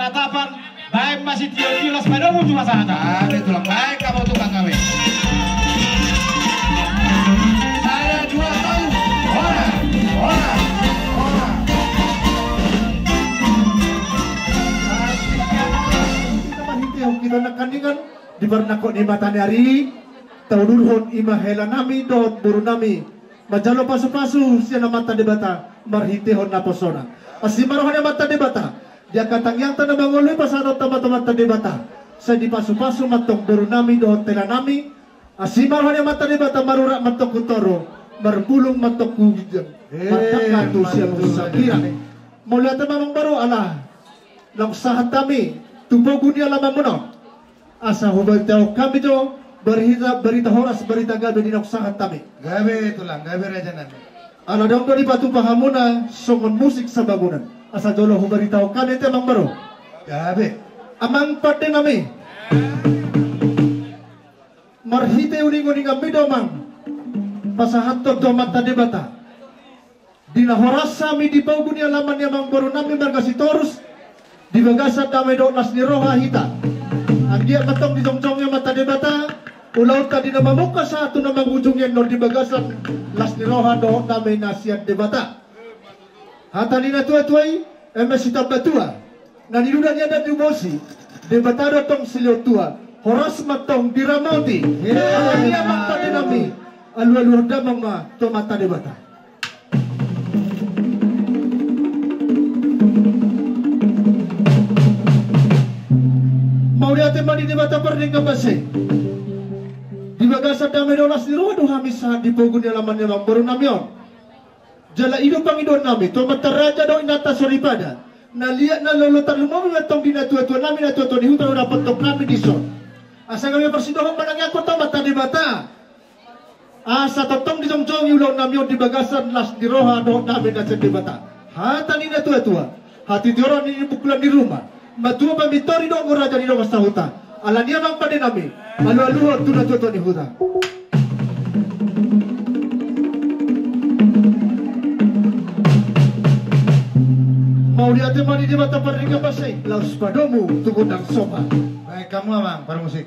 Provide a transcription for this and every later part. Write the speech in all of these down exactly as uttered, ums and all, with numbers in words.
Tatapan, baen ma sitio-tio, laos padomu tu pasahaton. Gabe tulang, baen hamu tukang gabe. Sada, dua, tolu. Hora, hora, hora. Hita marhitehon hita nangkiningan di parnangkok ni mataniari, taudurhon i ma helanami dohot borunami manjalo pasupasu sian Amanta Debata marhitehon naposona. Asi ma roha ni Amanta Debata di angka tangiangta na mangolu i pasahatonta ma tu Amanta Debata. Sai dipasupasu ma antong borunami dohot helanami. Asi ma roha ni Amanta Debata marurat ma antong tu toru, marbulung ma antong tu ginjang, eh, martangka tu siamun sambirang. Mauliate ma amangboru ala naung sahat hami tu pogu ni alamanmuna on. Asa hubaritahon hami jo barita, barita horas, barita gabe di naung sahat hami. Gabe tulang, gabe rajanami. Ala dong do dipatupa hamuna songon musik sabangunan. Asa jolo hubaritahon hami ate amangboru. Gabe. Amang pandenami. Marhite uninguninganmi do amang pasahathon tu Amanta Debata. Di na horas hami di pogu ni alaman ni amangborunami marga Sitorus, di bagasan dame dohot las ni roha hita. Anggiat ma antong dijongjonghi Amanta Debata ulaonta di na mamungka sahat tu na mangujungi annon di bagasan las ni roha dohot dame na sian Debata. Hata ni natuatua i, eme sitamba tua na niduda ni adat ni ubosi, Debata do tong silehon tua, horas ma tong diramoti. Ia, ia, amang pandenami, alualuhon damang ma tu Amanta Debata. Mauliate ma di Debata pardenggan basa i di bagasan dame dohot las ni roha do hami sahat di pogu ni alaman ni amangborunami on. Jala i do pangidoannami tu amanta raja dohot inanta soripada, na liat na lolo tarlumobi ma tong di natuatuanami, natuatua ni huta na dapothon hami dison. Asa gabe parsidohot manangiangkon tu Amanta Debata asa tongtong dijongjongi ulaonnami on di bagasan las ni roha dohot dame na sian Debata. Hata ni natuatua, hatitihoron ni bukulan ni ruma, matua pamintori dohot raja ni dongan sahuta. Alani i amang pandenami, alualuhon tu natuatua ni huta. Mauliate ma di Debata pardenggan basa i, laos padomu tu gondang somba. Baen hamu amang parmusik.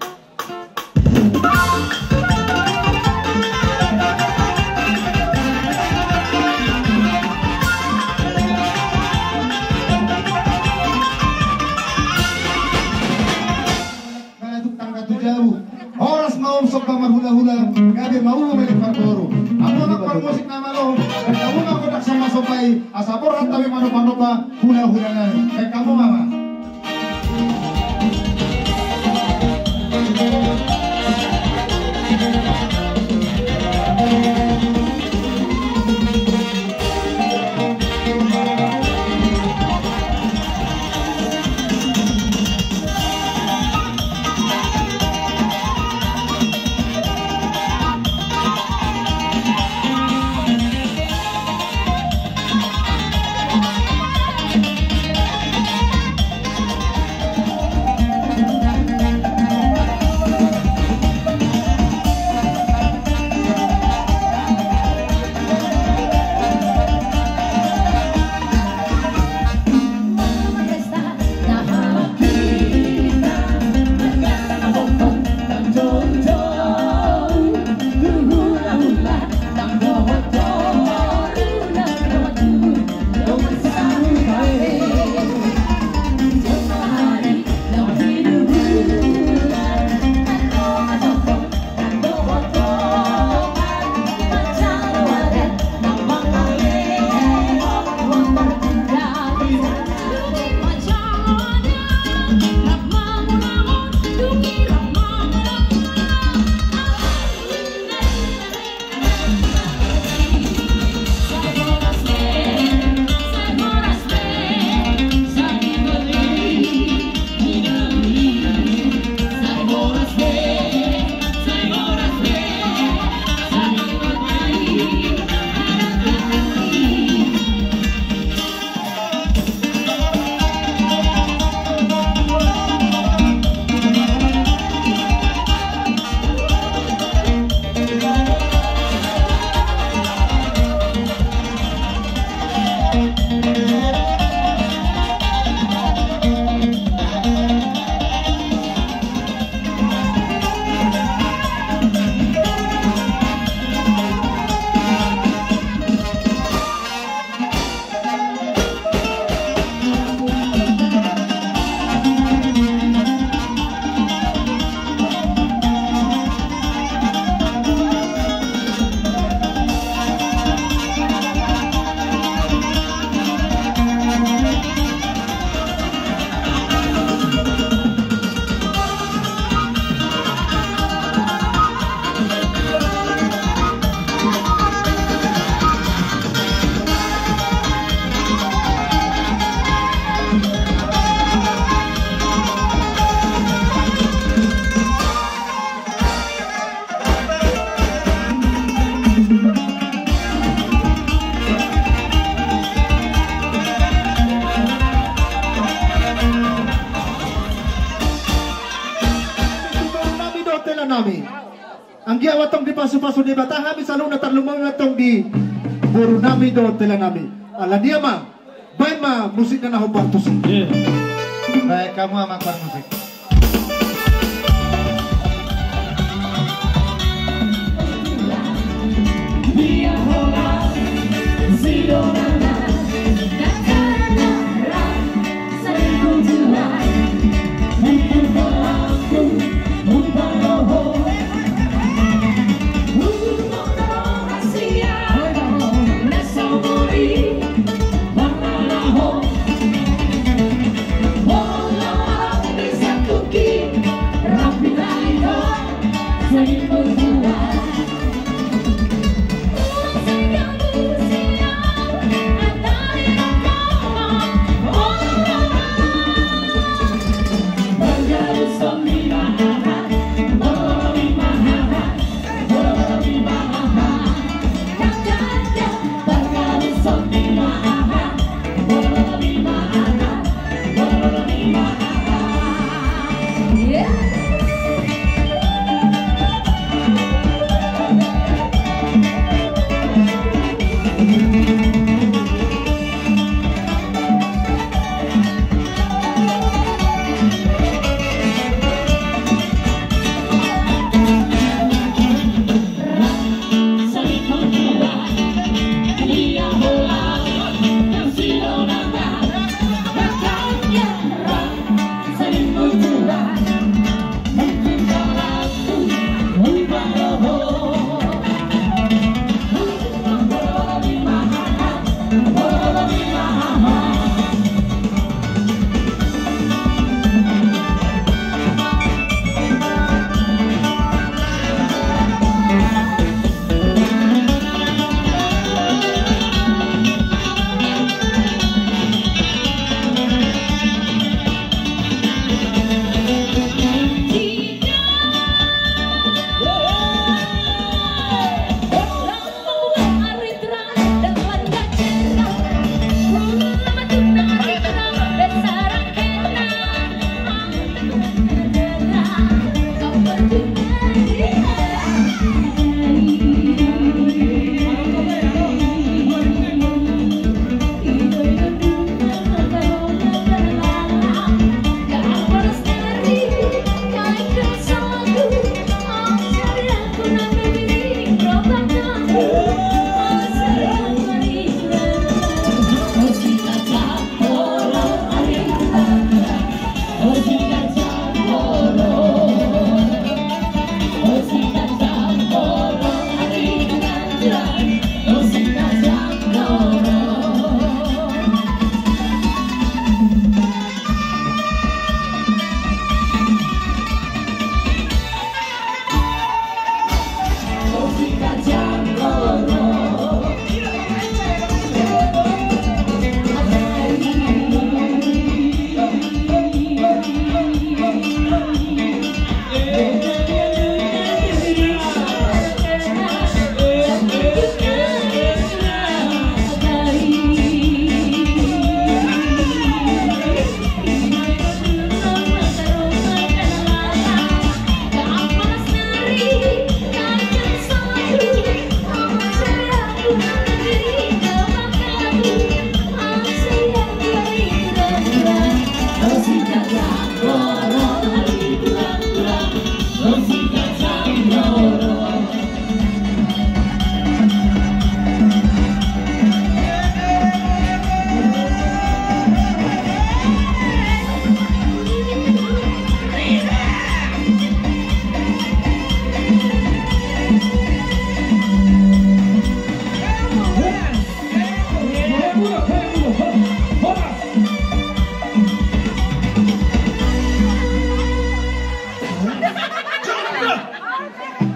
Manatuk tangga tu jabu. Horas ma ulos somba marhulahula, gabe ma ulo ma di parboru. Hamu amang parmusik na malo, baen hamu ma gondang somba somba i, asa borhat hami manopanompa hulahula nami. Baen hamu ma amang. Anggiat ma antong dipasupasu Debata hami saluhutna, tarlumobi ma antong di boru nami dohot hela nami. Ala ni i ma, baen ma musikna na hombar tusi. Baen hamu amang parmusik.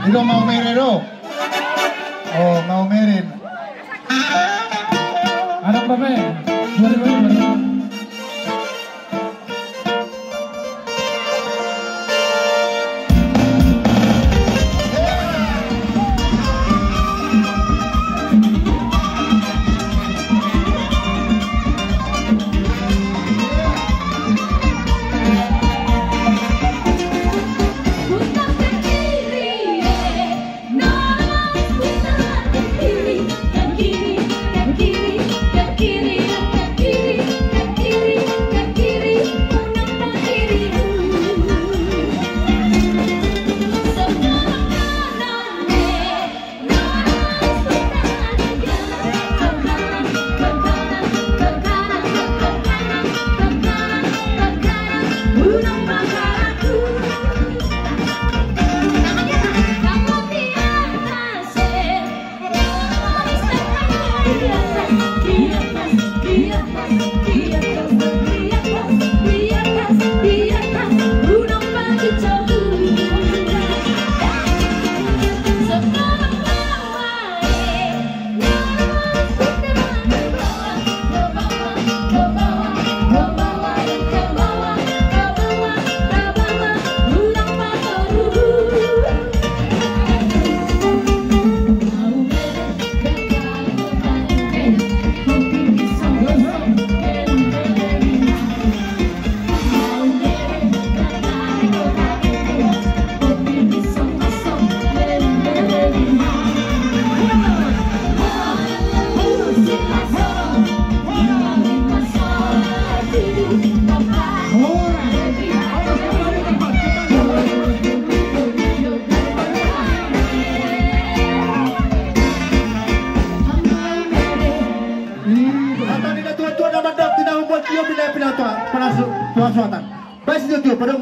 I do, Maumere do. O, Maumere. Adong dope. Bari, bari, bari.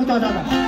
Tadada.